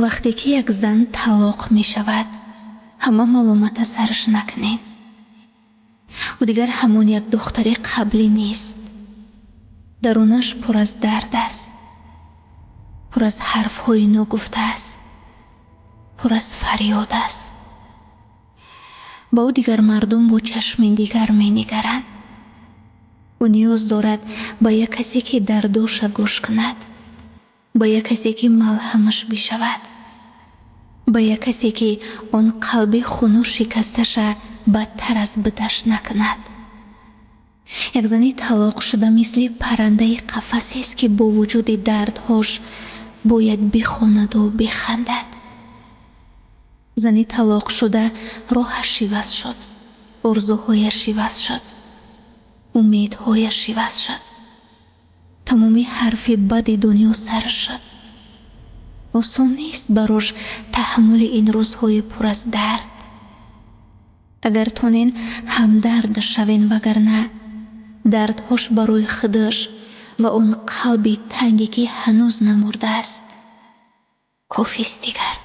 Вақте ки як зан талоқ мешавад, ҳама маломата сарш накунед. Ӯ дигар ҳамон як духтари қаблӣ нест. Дарунаш пур аз дард аст, пур аз ҳарфҳои ногуфта аст, пур аз фарёд аст. Ба ӯ дигар мардум бо чашми дигар менигаранд. Ӯ ниёз дорад ба як касе, ки дардоша гӯш кунад, ба як касе, ки малҳамаш бишавад, ба як касе, ки он қалби хуну шикасташа бадтар аз будаш накунад. Як зани талоқшуда мисли паррандаи қафасест, ки бо вуҷуди дардҳош бояд бихонаду бихандад. Зани талоқшуда роҳаш иваз шуд, орзуҳояш иваз шуд, умедҳояш иваз шуд. Тамоми ҳарфи бади дунё сар шуд. Осон нест барош таҳаммули ин рӯзҳои пур аз дард. Агар тонен, ҳамдард шавен, вагарна дардҳош барои худаш ва он қалби танге, ки ҳанӯз намурдааст, кофист дигар.